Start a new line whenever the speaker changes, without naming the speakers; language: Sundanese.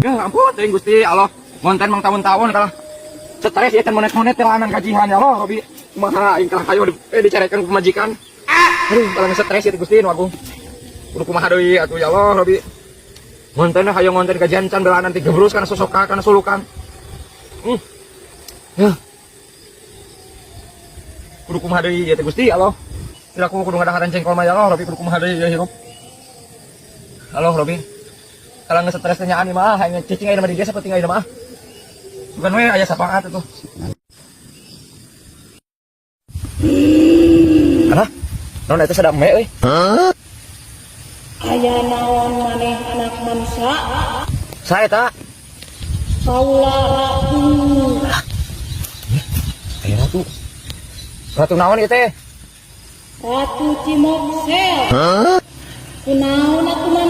Ya ampun, teuing Gusti Allah. Ngonten mang tahun-tahun kalah. Stres ya, can monet-monet telanan gajihan, ya Allah, Robi. Kumaha aing kalah hayo dicarekan ku pamajikan. Aduh, kalah stres ya Gusti nu agung. Kudu kumaha deui atuh, ya Allah, Robi. Ngonten hayo ngonten gajian can belanan ti gebrus kana sosoka kana sulukan. Ya. Kudu kumaha deui ya teh Gusti Allah. Tidak, aku kudu ngadaharan jengkol mah, ya Allah, Robi, kudu kumaha deui ya hirup. Halo, Robi. Kalau nggak stres teh nyaan mah, hanya cicing aja di desa penting aja mah. Bukan we aya sapaat itu. Alah, naon eta sada me euy?
Aya naon maneh, anak manusia?
Saya tak.
Kaula ratu.
Aya ratu. Ratu naon ieu teh?
Ratu Cimoksel. Kunaon atuh maneh?